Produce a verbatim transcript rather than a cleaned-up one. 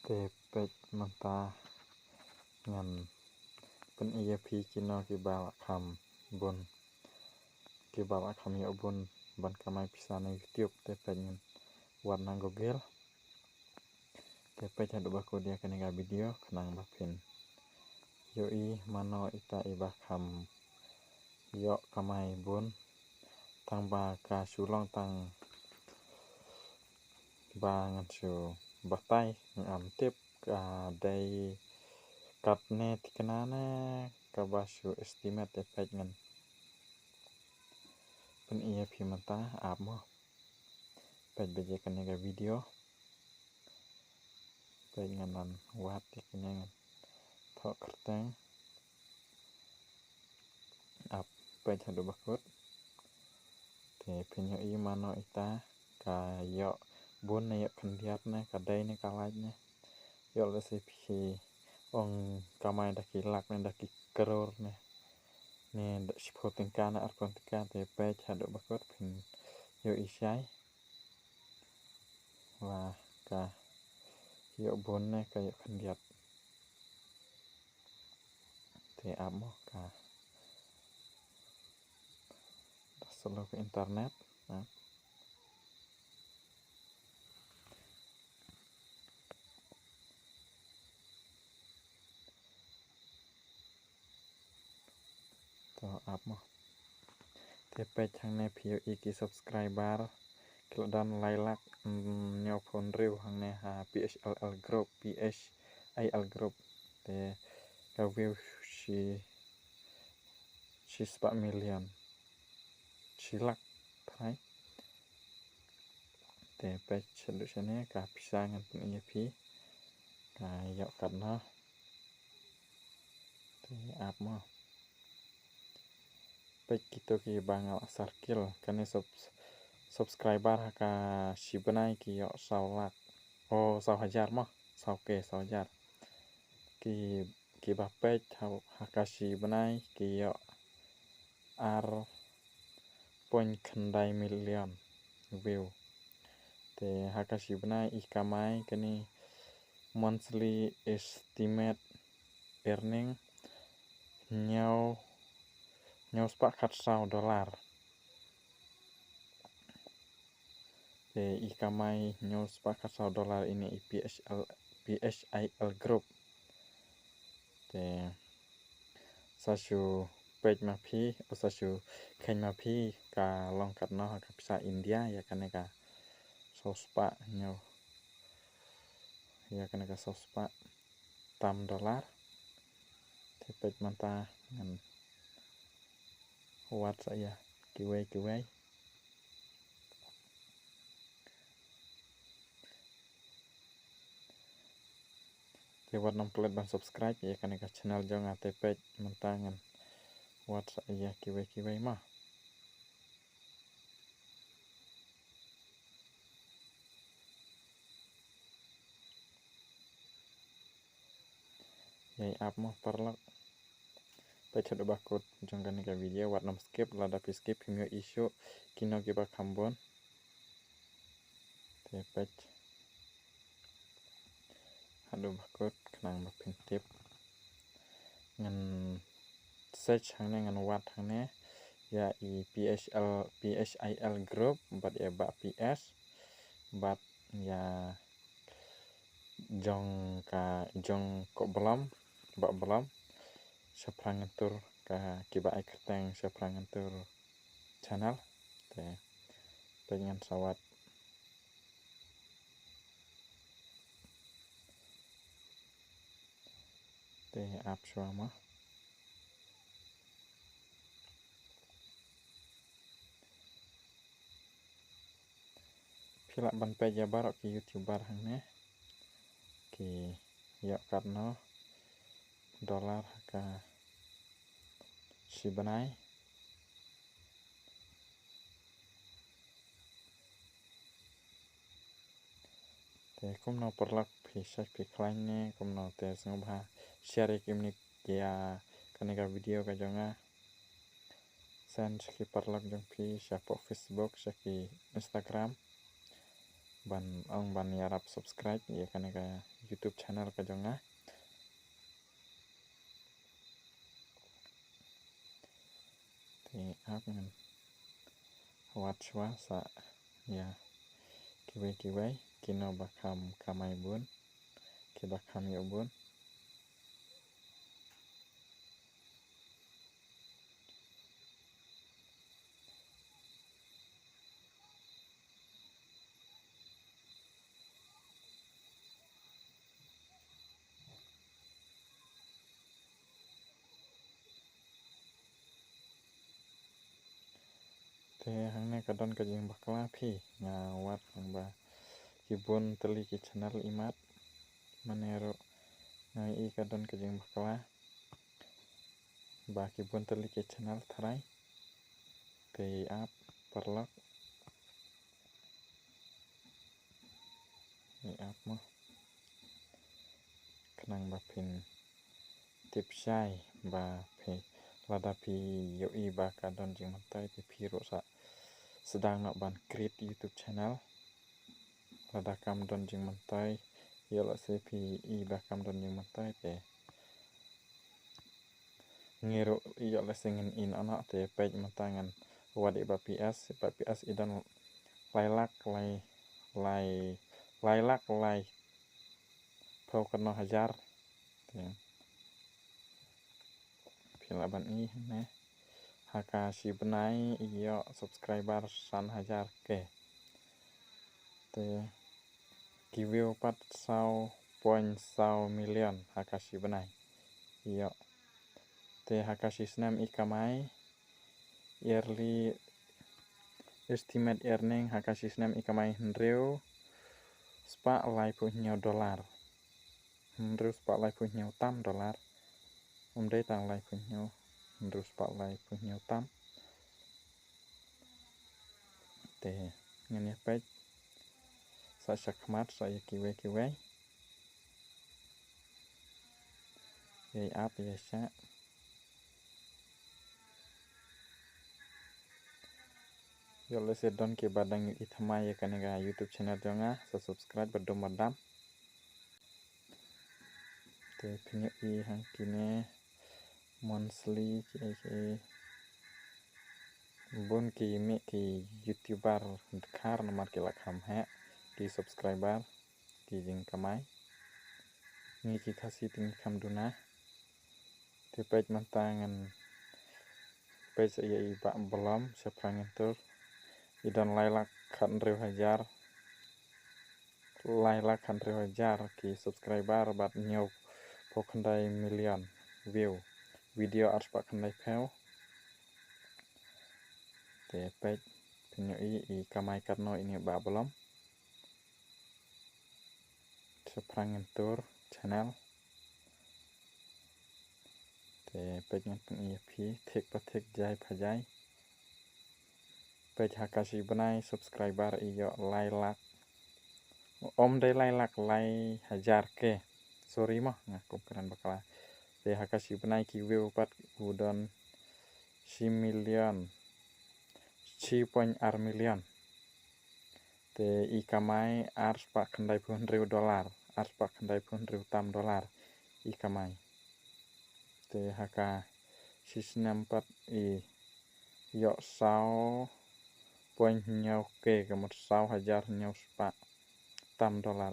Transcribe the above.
Te peit mynta ngan pyni ïa phi kino kiba lah kham bun, kiba lah kham ïoh bun ban kamai pisa na YouTube. Te peit ngan wad na Google. Te peit haduh ba kut ïa kane ka video khnang ba phin ïohi mano ita iba kham ïoh kamai bun. Tang ba ka shu long tang ba ngan shu batai, ngam tip ka dei katne thikna ne kaba shu estimate. Te peit ngan pyni ïa phi mynta, ap mo. Peit beit ïa kane ka video. Peit ngan wan wad ïa kane, ngan thoh kyrteng. Ap, peit haduh ba kut. Te phin ïohi mano ita ka ïoh bun ne ïoh khyndiat ne, ka dei ne ka lait ne. Ïoh lehse phi ong kamai da ki lak ne da ki klur ne, ne da shiphew tyngka ne arphew tyngka. Te peit haduh ba kut phin ïohi shai la ka ïoh bun ne ka ïoh khyndiat. Te ap mo, ka da slow ka internet. Ap. To ap mo. Te peit hangne phi ïohi ki subscriber ki la don lai lak, mm, hynñiewphew hynriew hangne ha P H L L group, P H I L group. Te ka view shi, shi spah million, shi lak tharai. Te peit shaduh shane ka pisa ngan pyni ïa phi ka ïoh katno. Te ap mo. Peit kito kiba nga la circle, kane subs-, subscriber ha ka shi bnai ki ïoh saw lak. Oh, saw hajar mo, saw K, saw hajar. Ki, kiba peit ha, ha ka shi bnai ki ïoh ar point khyndai million view. Te ha ka shi bnai i kamai kane monthly estimate earning hynñiew, hynñiew spah khatsaw dollar. Te i kamai hynñiew spah khatsaw dollar ine i P H L, P H I L group. Te sa shu peit ma phi, o sa shu kheiñ ma phi ka long katno ha ka pisa India ïa kane ka saw spah hynñiew, ïa kane ka saw spah tam dollar. Te peit mynta ngan wad sa ïa kiwei kiwei. Te wat nym klet ban subscribe ïa kane ka channel jong nga. Te peit mynta ngan wad sa ïa kiwei kiwei ma. Ïa ap mo paralok. Peit haduh ba kut jong kane ka video, wat nym skip, lada phi skip phim ïohi shuh kino kiba kham bun. Te peit haduh ba kut khnang ba phin tip. Ngan search hangne, ngan wad hangne ïa i P H L, P H I L group bad ïa Bah P S bad ïa jong ka, jong ko Blom, Bah Blom. Shaphrang Ngentur, ka kiba ai kyrteng Shaphrang Ngentur channel. Te peit ngan sa wad. Te ap shuwa mo. Phi lah ban peit ïa baroh ki YouTuber hangne ki ïoh katno dollar ha ka shi bnai. Te kumno paralok, phi shait phi khlaiñ ne kumno, te sngewbha share ïa ki minit ïa kane ka video ka jong nga. Send sha ki paralok jong phi shapoh Facebook, sha ki Instagram, ban ong ban ïarap subscribe ïa kane ka YouTube channel ka jong nga. Te ap ngan wad shuwa sa ïa kiwei kiwei kino ba kham kamai bun, kiba kham ïoh bun. Te hangne ka don ka jingbakla phi, nga wad hangne ba ki bun tylli ki channel imat. Mane ruh nga i ka don ka jingbakla ba ki bun tylli ki channel tharai. Te ap paralok, ap mo, khnang ba phin tip shai ba phi, lada phi ïohi ba ka don jingmyntoi te phi ruh sa sdang noh ban create YouTube channel. Lada kam don jingmyntoi, ïoh lehse phi i ba kam don jingmyntoi te ngi ruh ïoh lehse ngin i noh noh. Te peit mynta ngan wad ïa i Bah P S, i Bah P S i don lai lak lai, lai, lai lak lai phew kano hajar. Te phi lah ban i ne, ha ka shi bnai i ïoh subscriber san hajar K. Te ki view pat saw point saw million ha ka shi bnai i ïoh. Te ha ka shi snem i kamai, yearly estimate earning ha ka shi snem i kamai hynriew spah laiphew hynñiew dollar. Hynriew spah laiphew hynñiew tam dollar. Ym dei tang laiphew hynñiew, hynriew spah laiphew hynñiew tam. Te ngin ïa peit sa shakhmat sa ïa kiwei kiwei. Ïa ap ïa shah. Ïoh lehse don kiba dang ïohi thymmai ïa kane ka YouTube channel jong nga, sa subscribe bad dum bad dam. Te phin ïohi hangkine monthly ki, ki bun ki mih ki YouTuber dkhar namar ki la kham heh ki subscriber, ki jingkamai. Ngi ki Khasi te ngi kham duna. Te peit mynta ngan peit sa ïa i Bah Blom Shaphrang Ngintur. I don lai lak khathynriew hajar, lai lak khathynriew hajar ki subscriber bad hynñiewphew khyndai million view. Video arspah khyndaiphew. Te peit phin ïohi i kamai katno ine i Bah Blom Shaphrang Ngintur channel. Te peit ngan pyni ïa phi thik pa thik, jai pa jai. Peit ha ka shi bnai subscriber i ïoh lai lak. Ym dei lai lak, lai hajar K. Sorry mo, nga kum kren bakla. Te ha ka shi bnai ki view pat u don shi million, shi point ar million. Te i kamai arspah khyndaiphew hynriew dollar, arspah khyndaiphew hynriew tam dollar i kamai. Te ha ka shi snem pat i ïoh saw point hynñiew K, ka mut saw hajar hynñiew spah tam dollar.